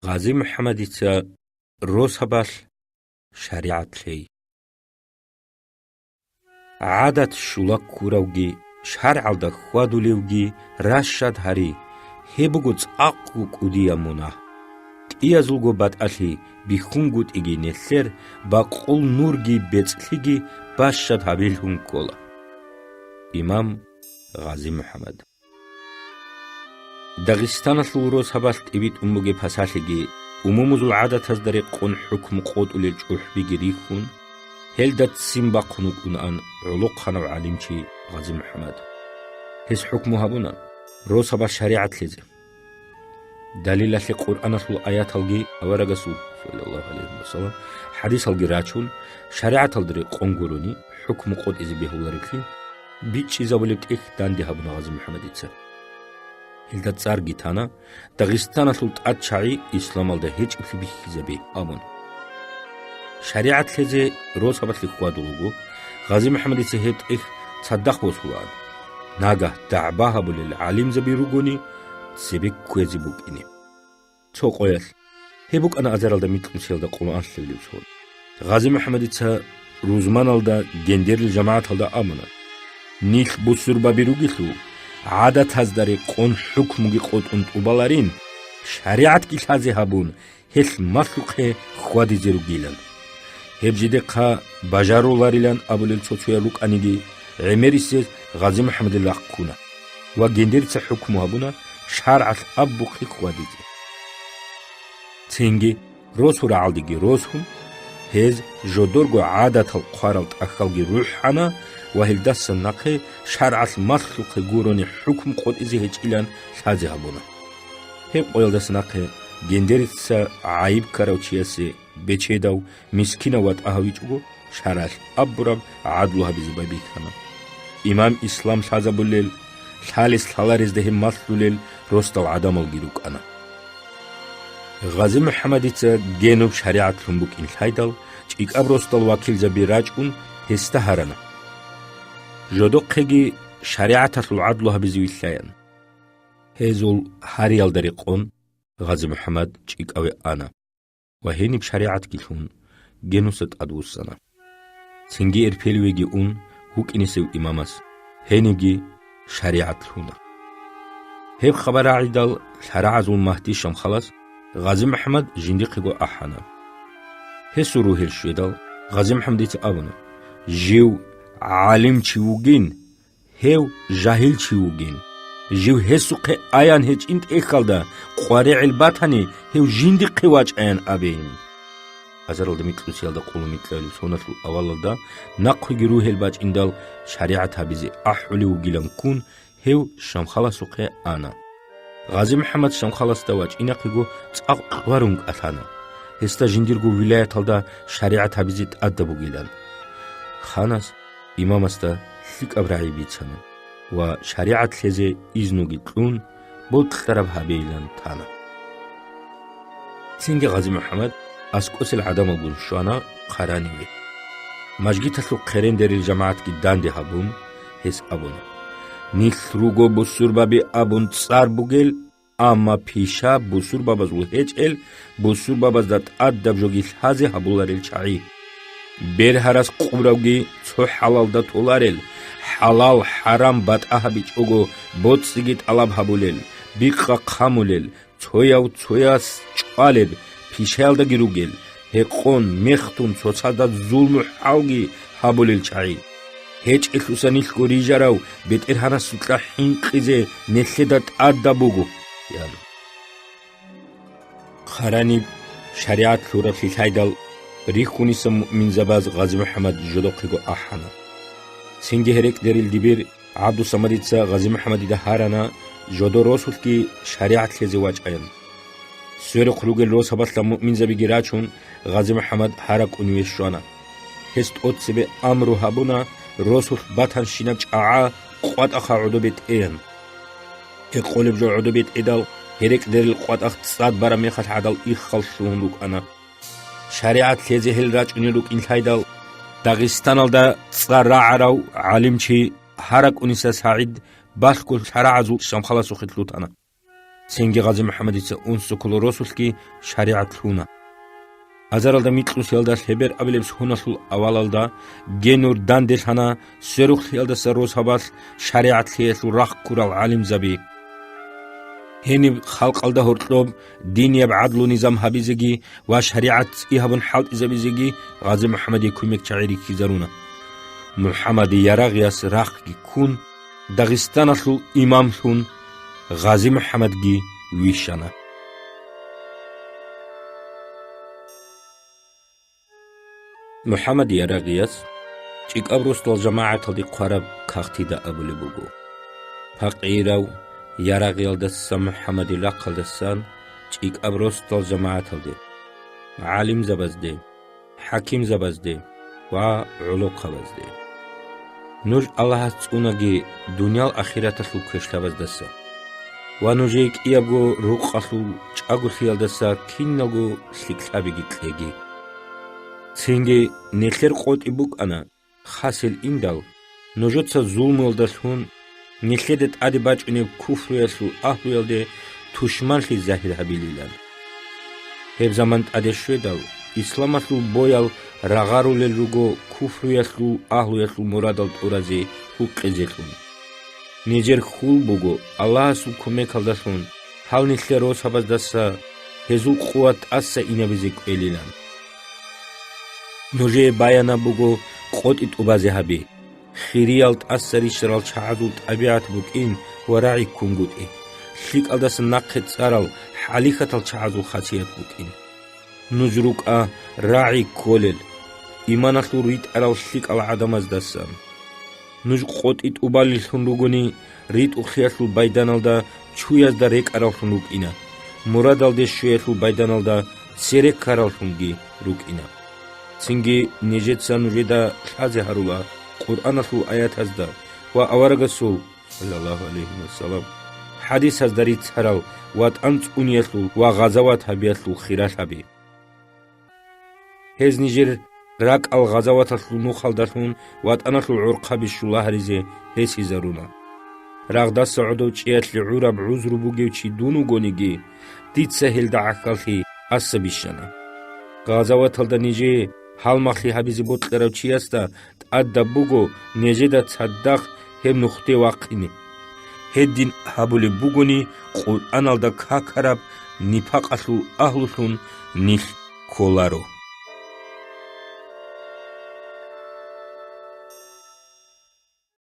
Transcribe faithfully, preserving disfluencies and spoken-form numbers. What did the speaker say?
Гъази МухӀаммадица росабалъ шаригӀат лъей. ГӀадат щула ккуравги, шаргӀалда хьвадулевги ращад гьари, гьеб буго цӀакъго кӀудияб мунагь. КӀиязулго батӀалъи бихьунгутӀиги нелъер бакъул нурги бецӀлъиги бащад гьабилгьун ккола. Имам Гъази МухӀаммад. Дагъистаналъул росабалъ тӀибитӀун бугеб пасалъиги, умумузул гӀадатазда рекъон хӀукму къотӀулел чӀухӀбиги рихьун, гьелда ццин бахъун вукӀунаан гӀолохъанав гӀалимчи Гъази МухӀаммад. Гьес хӀукму гьабуна росабалъ шаригӀат лъезе. Далилалъе Къуръаналъул аяталги аварагасул, саллаллагьу гӀалайгьи вассалам, хӀадисалги рачун, шаригӀаталда рекъон гурони хӀукму къотӀизе бегьулареблъи, бичӀчӀизабулеб тӀехь данде гьабуна Гъази МухӀаммадица. Гьелда цӀарги тана, Дагъистаналъул тӀад чагӀи исламалда гьечӀеблъи бихьизабе абун. ШаригӀат лъезе росабалъе хьвадулаго, Гъази МухӀаммадица гьеб тӀехь цадахъ босулаан. Нагагь дагӀба гьабулел гӀалимзаби ругони, цебе кквезе букӀине. Цо къоялъ, гьеб букӀана азаралда микьнусиялда къоло анлъабилеб сон. Гъази МухӀаммадица рузманалда гендерил жамагӀаталда абуна: «Нилъ бусурбаби ругелъул, гӀадатазда рекъон хӀукмуги къотӀун тӀубаларин, шаригӀатги лъазе гьабун, гьелъ малъухъе хьвадизе ругилан». Гьеб жидехъа бажаруларилан абулел цо-цоял рукӀаниги, гӀемерисез Гъази МухӀаммадил рахъ ккуна ва гендерица хӀукму гьабуна шаргӀалъ абухъе хьвадизе. Цинги росу рагӀалдеги росун, гьез жодорго гӀадатал хъварал тӀахьалги рухӀана ва гьелдасан нахъе шаргӀалъ малъухъе гурони хӀукму къотӀизе гьечӀилан лъазе гьабуна. Гьеб къоялдаса нахъе гендерица гӀайиб ккарав чиясе бечедав, мискинав ватӀа гьавичӀого, шаргӀалъ абураб гӀадлу гьабизе байбихьана. Имам Ислам лъазабулел, лъалес лъаларезда гьеб малъулел росдал гӀадамалги рукӀана. Гъази МухӀаммадица генуб шаригӀатлъун букӀин лъайдал, чӀикӀаб росдал вакилзаби рачӀун, гьесда гьарана: «Жодохъеги шаригӀаталъул гӀадлу гьабизе вилълъаян». Гьезул гьариялда рекъон, Гъази МухӀаммад чӀикӀаве ана ва гьениб шаригӀатги лъун, генуса тӀадвуссана. Цинги Эрпелевеги ун, вукӀинесев имамас гьенибги шаригӀат лъуна. Гьеб хабар рагӀидал, лъарагӀазул Магьди Шамхалас Гъази МухӀаммад жиндихъего ахӀана. Гьесул ругьел щведал, Гъази МухӀаммадица абуна: «Жив гӀалимчи вугин, гьев жагьилчи вугин. Жив гьесухъе аян гьечӀин тӀехьалда, къваригӀел батани, гьев жиндихъе вачӀаян абейин». Азаралда микьнусиялда къулумикьабилеб соналъул авалалда нахъеги ругьел бачӀиндал шаригӀат гьабизе ахӀулев вугилан ккун, гьев Шамхаласухъе ана. Гъази МухӀаммад Шамхаласда вачӀинахъего цӀакъ кьварун кӀалъана, гьесда жиндирго вилаяталда шаригӀат гьабизе тӀадаб бугилан. Ханас имамасда лъикӀаб рагӀи бицана ва шаригӀат лъезе изнуги кьун, бокьараб гьабейилан тана. Цинги Гъази МухӀаммад аскӀосел гӀадамалгун щвана Хъараниве. Мажгиталъул хъерендерил жамагӀатги данде гьабун, гьес абуна: «Нилъ руго бусурбаби абун цӀар бугел, амма пиша бусурбабазул гьечӀел, бусурбабазда тӀадаб жоги лъазе гьабуларел чагӀи. Бергьарас къубравги цо хӀалалда толарел, хӀалал-хӀарам батӀа гьабичӀого боцӀиги тӀалаб гьабулел, бикъа хъамулел, цояв цояс чӀвалеб, пишаялдаги ругел, гьекъон, мехтун цоцазда зулму-хӀалги гьабулел чагӀи. ГьечӀелъуса нилъго рижарав БетӀергьанасукьа хӀинкъизе нелъеда тӀадаб буго», – ян. Хъараниб шаригӀат лъураблъи лъайдал, рихьуниса муъминзабаз Гъази МухӀаммад жодохъего ахӀана. Цинги гьерекьдерил дибир ГӀабдусамадица Гъази МухӀаммадида гьарана, жодор росулъги шаригӀат лъезе вачӀаян. Сверухъ ругел росабалъа муъминзабиги рачун, Гъази МухӀаммад гьаракӀуниве щвана. Гьес тӀоцебе амру гьабуна, росулъ батанщинаб чӀагӀа къватӀахъа гӀодобе тӀеян. Гьекъолеб жо гӀодобе тӀедал, гьерекьдерил къватӀах цӀад бараб мехалъ гӀадал иххал лъугьун рукӀана. ШаригӀат лъезе гьел рачӀунел рукӀин лъайдал, Дагъистаналда цӀар рагӀарав гӀалимчи ГьаракӀуниса СагӀид балъго лъарагӀазул Шамхаласухъе лъутана. Цинги Гъази МухӀаммадица унсоколо росулъги шаригӀат лъуна. Азаралда микьусиялда лъебер абилеб соналъул авалалда генур данделъана, сверухълъиялдаса росабалъ шаригӀатлъиялъул рахъ ккурал гӀалимзаби. Гьениб халкъалда гьоркьоб динияб гӀадлу-низам гьабизеги ва шаригӀат цӀи гьабун хӀалтӀизабизеги Гъази МухӀаммадие кумекчагӀи рихьизаруна. МухӀаммади Ярагъияс рахъги ккун, Дагъистаналъул имамлъун Гъази МухӀаммадги вищана. МухӀаммад Ярагъияс ЧӀикӀаб росдал жамагӀаталде хъвараб кагътида абулеб буго: пакъирав Ярагъиялдаса МухӀаммадил рахъалдасан ЧӀикӀаб росдал жамагӀаталде, гӀалимзабазде, хӀакимзабазде ва гӀолохъабазде. Нуж Аллагьас цӀунаги дуниял ахираталъул квешлъабаздаса ва нужее кӀиябго рукъалъул чӀаголъиялдаса киналго лъикӀлъабиги кьеги. Цинги нилъер къотӀи букӀана хасил индал, нужеца зулмуялдалъун, нилъеда тӀаде бачӀунеб куфруялъул агьлуялде тушманлъи загьир гьабилилан. Гьеб заман тӀаде щведал, исламалъул боял рагъарулел руго куфруялъул агьлуялъул мурадал тӀуразе гьукъизелъун. Нижер хьул буго Аллагьасул кумекалдалъун гьал нилъер росабаздаса гьезул къуват тӀаса инабизе кӀвелилан. Нужее баянаб буго къотӀи тӀубазе гьаби. Хириял тӀаса рищарал чагӀазул тӀабигӀат букӀин ва рагӀи ккунгутӀи, лъикӀалдаса нахъе цӀарал хӀалихьатал чагӀазул хасият букӀин. Нуж рукӀа рагӀи кколел, иманалъул ритӀарал лъикӀал гӀадамаздасан. Нуж къотӀи тӀубалилъун ругони, ритӀухълъиялъул байданалда чуязда рекӀаравлъун рукӀина, мурадалде щвеялъул байданалда цере ккаравлъунги рукӀина. Цинги нижеца нужеда лъазе гьарула Къуръаналъул аятазда ва аварагасул, саллаллагьу гӀалайгьи вассалам, хӀадисазда рицарал ватӀан цӀуниялъул ва гъазават гьабиялъул хиралъаби. Гьез нижер ракӀал гъазаваталъул нухалдалъун ватӀаналъул гӀорхъаби щула гьаризе гьесизаруна. Рагъдаса гӀодов чӀиялъе гӀураб гӀузру бугев чи дун вугониги, дица гьелда гӀахьаллъи аса бищана. Гъазаваталда нижее гьалмагълъи гьабизе бокьарав чиясда тӀадаб буго нижеда цадахъ гьеб нухде вахъине. Гьедин гьабулеб бугони, Къуръаналда какараб нипакъалъул агьлулъун нилъ кколаро.